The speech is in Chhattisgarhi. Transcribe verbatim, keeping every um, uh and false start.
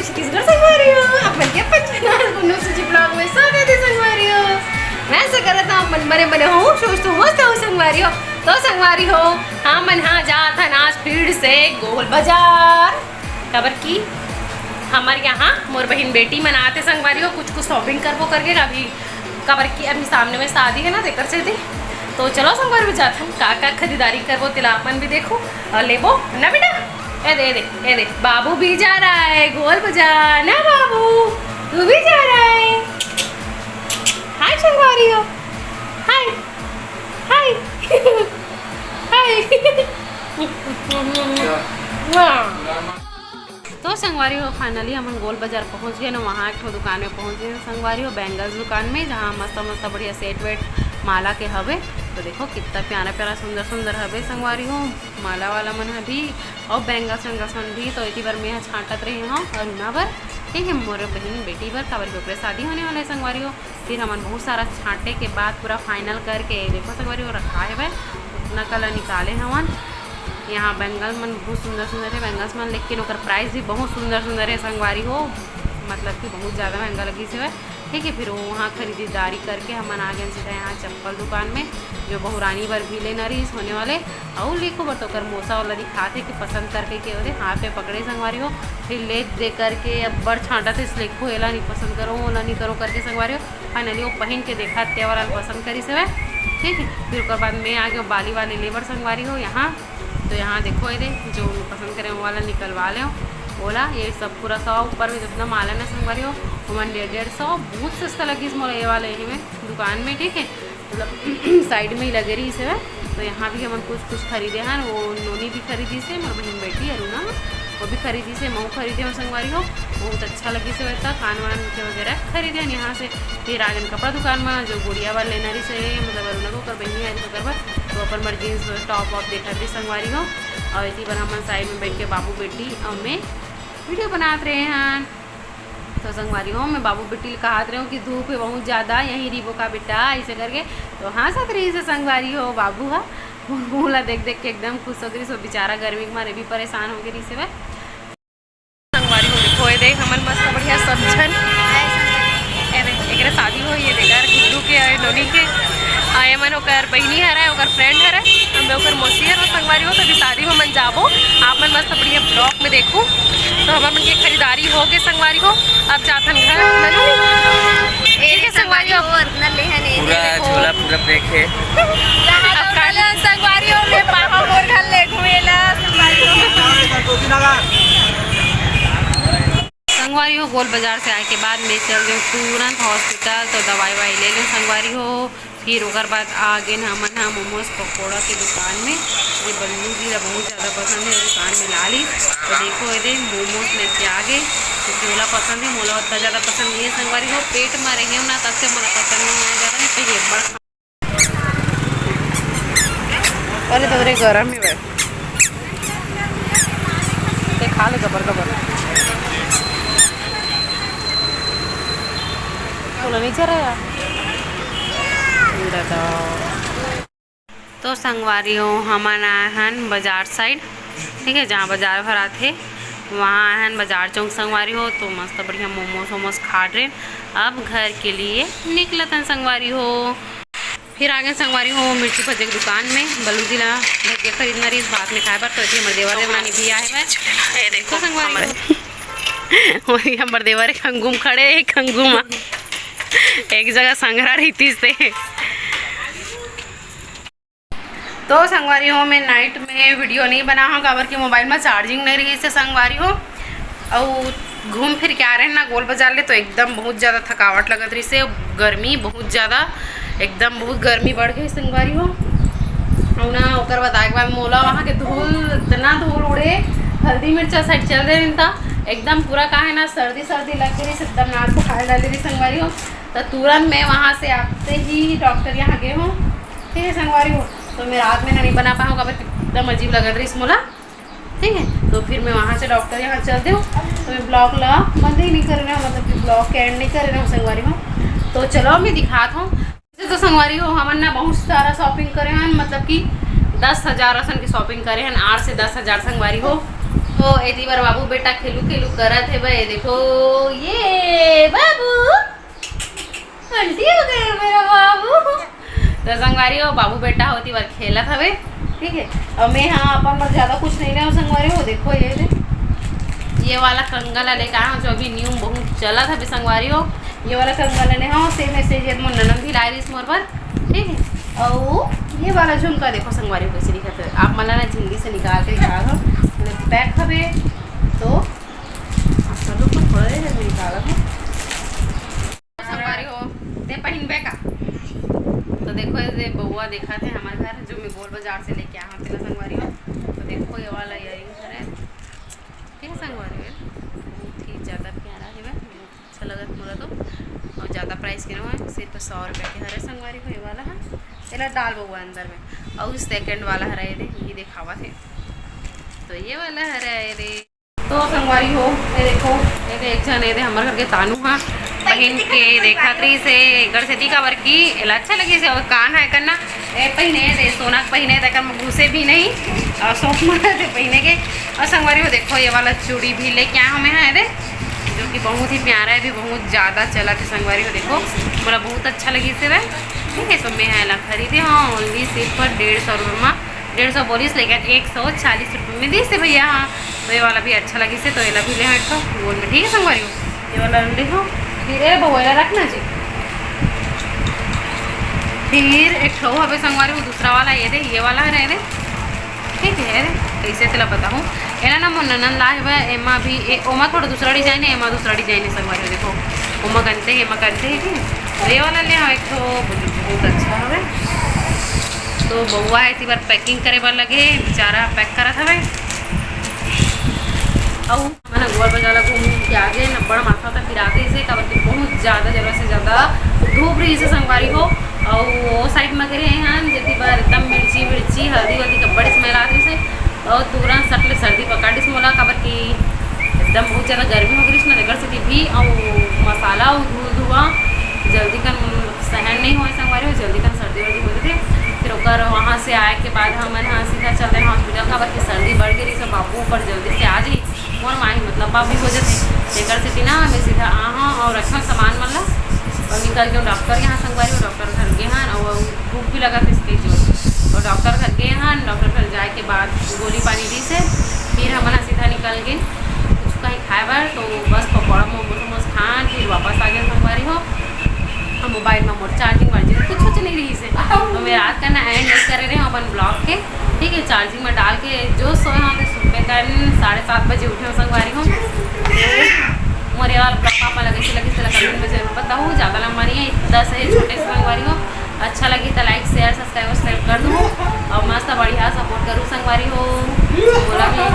छत्तीसगढ़ संगवारी हो, आप मन के अपन channel गुन्नू सूजी vlog में स्वागत है संगवारी हो। मैं ऐसा करत हूँ, मन बने बने हो, स्वस्थ हो, मस्त हो संगवारी हो। तो संगवारी हो, हमन हा जात हन आज फिर से गोल बाजार, काबर कि हमर यहाँ मोर बहिन बेटी मन आथे संगवारी हो, कुछ कुछ shopping करबो करके अभी, काबर कि अभी सामने में शादी है ना, तेकर सेती। तो चलो संगवारी हो, जात हन, का का खरीदारी करबो तेला आप मन भी देखो और लेबो ना बेटा। ए दे, ए दे, ए दे, बाबू भी जा रहा है गोल बाजार ना बाबू, तू भी जा रहा है। हाय संगवारी हो, हाय, हाय, हाय। वाह। तो संगवारी हो, finally हमन गोल बाजार पहुंच गए ना। वहाँ एक ठो दुकान में पहुंच गए संगवारी हो, bangles दुकान में, जहाँ मस्त मस्त बढ़िया set वेट माला के हवे। तो देखो कितना प्यारा प्यारा सुंदर सुंदर हवे संगवारी हो, माला वाला मन ह भी और bangles वैंगल्स मन भी। तो इति बर मैं ह छांटत रही हूँ अरुणा बर, ठीक है, मोर बहन बेटी बर, काबर के ओकरे शादी होने वाला है संगवारी हो। फिर हमन बहुत सारा छांटे के बाद पूरा final करके देखो संगवारी हो रखा हेवय, उतना कला निकाले हवन। यहाँ bangles मन बहुत सुंदर सुंदर है bangles मन, लेकिन ओकर price भी बहुत सुंदर सुंदर है संगवारी हो, मतलब कि बहुत ज़्यादा महंगा लगिस हेवय। ठीक है, फिर वो वहाँ खरीदारी करके हमन आ गए सीधा यहाँ चप्पल दुकान में, जो बहुरानी बर भी लेना रहिस होने वाले। अउ लेको बर तो ओकर मोसा वाला दिखात हे कि पसंद करके के ओदे हाथ में पकड़े संगवारी हो, फिर ले दे करके अब्बड़ छांटत हे, लेको एला नहीं पसंद करो, ओला नहीं करो करके संगवारी हो। Finally वो पहन के देखा, ते वाला पसंद करिस हवय। ठीक है, फिर ओकर बाद में आ गए बाली वाली ले बर संगवारी हो यहाँ। तो यहाँ देखो, ये दे, जो मैं पसंद करें वो वाला निकलवा ले ओला। ये सब पूरा सौ ऊपर में जितना माल है ना संगवारी हो, ओमन डेढ़ डेढ़ सौ, बहुत सस्ता लगिस मोला ये वाला यही में दुकान में, ठीक है, मतलब side में ही लगे रहिस हवय। तो यहाँ भी हमन कुछ कुछ खरीदे हन, वो नोनी भी खरीदिस हे, मोर बहन बेटी अरुणा, वो भी खरीदिस हे, महू खरीदे हो संगवारी हो, बहुत अच्छा लगिस हवय। त कान वान के वगैरह खरीदे हन यहाँ से। फिर आ गन कपड़ा दुकान में, जो गुड़िया बर लेना रहिस हे, मतलब अरुणा को, ओकर बहिनी आ रहिस ओकर बर, तो अपन बर jeans top वॉप देखत रहिस संगवारी हो। और इसी बार हमन side में बैठ के बाबू बेटी और मैं video बनात रहे हन। तो संगवारी हो, मैं बाबू बेटी ल कहत रहे हूँ कि धूप है बहुत ज़्यादा, यहीं रिबो का बेटा, ऐसे करके। तो हाँ, साथ रही से संगवारी हो, बाबू हा मोला देख देख के एकदम खुश हो गई। सो बेचारा गर्मी के मारे भी परेशान हो गई रही से। संगवारी हो, देखो, ये देख, हमन मस्त बढ़िया सब झन। ए देख, एकरे शादी हो, ये देख, यार, गुड्डू के अउ नोनी के। आ, ये मन ओकर बहिनी हरय, ओकर friend हरय, हम ओकर मौसी हरय, संगवारी हो, तभी शादी में मन जाबो। आप मन मस्त बढ़िया vlog में देखू। तो हमर मन के खरीदारी हो गए, संगवारी हो, अब जाथन घर। ननू, ठीक है, संगवारी हो। और न लेहन, ये पूरा देखो। झोला पूरा pack है। अब काले संगवारी हो, मैं पापा मोर घर ले घूमेला, संगवारी हो। संगवारी हो, गोल बाजार से आए के बाद मैं चल देव तुरंत hospital, तो दवाई वाई ले लेव संगवारी हो। फिर ओकर बाद आ गेन हमन ह momos पकौड़ा के दुकान में, जे बल्लू जी ला बहुत ज़्यादा पसंद है, दुकान में ला ली। तो देखो, ये दे momos लेके आ गए, क्योंकि ओला पसंद है, मोला उतना ज़्यादा पसंद नहीं है संगवारी हो। पेट में रहे ना, तब से मोला पसंद नहीं आया ज़्यादा, नहीं तो ये बड़ा अरे तो रे गरम ही बे। ते खा ले गबर गबर। तोला नहीं चढ़ा यार। दादा। तो संगवारी हो, हमन आए हन बाजार side, ठीक है, जहाँ बाजार भराथे, वहाँ आए हन बाजार चौक संगवारी हो। तो मस्त बढ़िया momos वोमोस खा रहे। अब घर के लिए निकलत हन संगवारी हो। फिर आ गेन संगवारी हो मिर्ची भज्जे के दुकान में। बलू जी ला भज्जे खरीदना रहिस भात में खाए बर, तो एती हमर देवर देवरानी भी आए हवय। ये देखो तो संगवारी हो, वही हमर देवर एक अंगू म खड़े, एक अंगू म, एक जगह संघरा रहितिस ते। तो संगवारी हो, मैं night में video नहीं बना हूँ, काबर कि mobile में charging नहीं रहिस हे संगवारी हो। अउ घूम फिर के आ रहे हैं ना गोल बाजार ले, तो एकदम बहुत ज़्यादा थकावट लगत रहिस हे, गर्मी बहुत ज़्यादा, एकदम बहुत गर्मी बढ़ गई संगवारी हो। अउ ना ओकर बाद आए के बाद मोला वहाँ के धूल, इतना धूल उड़े, हल्दी मिर्चा side चल रहे हैं, एकदम पूरा का है ना सर्दी सर्दी लग रही, एकदम नाक बुखार डाले रही संगवारी हो। तो तुरंत मैं वहाँ से आते ही डॉक्टर यहाँ गए हूँ, ठीक है संगवारी हो। तो मैं रात में ना नहीं बना पाऊँ, काबर एकदम अजीब लगत रहिस मोला, ठीक है। तो फिर मैं वहाँ से डॉक्टर यहाँ चलते हूँ, तो मैं vlog ला बंद ही नहीं कर रहा हूँ, मतलब कि vlog के end नहीं कर रहा हूँ संगवारी हो। तो चलो मैं दिखात हूँ। वैसे तो संगवारी हो, हमन ना बहुत सारा shopping करे हैं, मतलब कि दस हजार असन की shopping करे हैं, आठ से दस हजार संगवारी हो। तो एती बर बाबू बेटा खेलू खेलू करत हे भाई। देखो ये बाबू, उल्टी हो गया मेरा बाबू। तो संगवारी हो, बाबू बेटा होती बर खेलत हवे, ठीक है। और मैं, हाँ, अपन बर ज्यादा कुछ नहीं ले संगवारी हो। देखो ये दे, ये वाला कंगन ला लेके आया हूँ, जो अभी न्यू बहुत चलत हवे संगवारी हो। ये वाला कंगन ला ले, हाँ, सेम ऐसे ये मोर ननद भी लाए रहिस मोर बर, ठीक है। और ये वाला झुमका देखो संगवारी हो कैसे दिखत है, आप मन ला ना झिल्ली से निकाल के दिखा दो, पैक हवे। तो आप लोग को थोड़ा देर में निकाला हूँ। संगवारी हो, ते पहिनबे का? तो देखो, ये बउआ देखा थे हमारे घर, जो मैं गोल बाजार से लेके आया हूँ, तेला संगवारी हो। तो देखो, ये वाला ईयरिंग है, ठीक है संगवारी हो, बहुत ही ज्यादा प्यारा है, बहुत अच्छा लगत मोला तो। और ज्यादा प्राइस के ना हो, सिर्फ सौ रुपया के हरे संगवारी हो, ये वाला है। तेला डाल बउआ अंदर में। और सेकंड वाला हरे, ये दे, ये देखावा थे, तो ये वाला हरे, ये दे। तो संगवारी हो, ये देखो, ये दे एक झन, ये दे हमर घर के तानू हा पहिन के देखत रहिस हे, एकर सेती काबर कि एला अच्छा लगिस हे। और कान हा एकर ना, ए पहिने, ये दे सोना के पहिने, तेकर में घुसे भी नहीं, और शौक मारत हे पहिने के। और संगवारी हो देखो, ये वाला चूड़ी भी लेके आया हूँ मैं, हाँ, ये दे, जो कि बहुत ही प्यारा है, अभी बहुत ज्यादा चलत हे संगवारी हो। देखो, मोला बहुत अच्छा लगिस हे, ठीक है। तो मैं हा एला खरीदे हूँ ओनली सिर्फ डेढ़ सौ रुपये में, डेढ़ सौ बोलिस, लेकिन एक सौ चालीस रुपये में दिस हे भैया। हाँ, तो ये वाला भी अच्छा लगिस हे, तो एला भी ले हट गोल में, ठीक है संगवारी हो, ये वाला ले हो। फिर ए बउआ, एला रखना जी। फिर एक ठो हवे संगवारी हो, दूसरा वाला, ये दे, ये वाला है, ये दे, ठीक है, ये दे, कैसे तेला बताऊँ, एला ना मोर ननद ला हवे, एमा भी ए, ओमा थोड़ा दूसरा डिजाइन है, एमा दूसरा डिजाइन है संगवारी हो। देखो, ओमा कंते है, एमा कंते है, ठीक है। तो ये वाला ले, हाँ, एक ठो बहुत अच्छा हवे। तो बउआ है, इसी बार पैकिंग करे बर लगे, बेचारा पैक करत हवे। अउ हमन गोल बाजार ला घूम के आगे न, बड़ माथा त पिरात रहिस हे, काबर कि बहुत ज्यादा, जरूरत से ज्यादा धूप रहिस हे संगवारी हो। अउ वो साइड म गे रहे हन, जेती बर एकदम मिर्ची विर्ची, हल्दी वल्दी के बड़ स्मेल आत रहिस हे। अउ तुरंत सट ले सर्दी पकड़ लिस मोला, काबर कि एकदम बहुत ज्यादा गर्मी हो गिस ना, तेकर सेती भी। अउ मसाला अउ धूल धुआं जल्दी कन सहन नहीं होय संगवारी हो, जल्दी कन सर्दी वर्दी हो जथे। फिर ओकर वहाँ से आए के बाद हमन ह सीधा चल रहे हॉस्पिटल, काबर कि सर्दी बढ़ गे रहिस, बाबू ऊपर जल्दी से आ जाई, मोर माही मतलब बाबू हो जथे। तेकर सेती ना मैं सीधा आ हूँ और रखा सामान मन ला और निकल के डॉक्टर के यहाँ संगवारी हो, डॉक्टर घर गे हन और भूख भी लगा इसके जोर। और डॉक्टर घर गे हन, डॉक्टर घर जाए के बाद गोली पानी दी से फिर हमन ह सीधा निकल गे कुछ कहीं खाए बर। तो बस पकौड़ा मोमोज वोमोज खान, फिर वापस आ गए संगवारी हो। अब मोबाइल में मोर चार्जिंग वार्जिंग कुछ कुछ नहीं रही से, तो मैं रात का ना एंड नहीं करे रहे हूँ अपन ब्लॉग के, ठीक है। चार्जिंग में डाल के जो सोए हूँ, तो सुबह का साढ़े सात बजे उठे हूँ संगवारी हो। मोर ये वाला ब्लॉग आप लगे से लगे से लगा दिन में जरूर बताऊँ, ज़्यादा लंबा नहीं है, दस है छोटे से संगवारी हो। अच्छा लगी तो लाइक शेयर सब्सक्राइब सब्सक्राइब कर दूँ और मस्त बढ़िया सपोर्ट करूँ संगवारी हो। बोला भी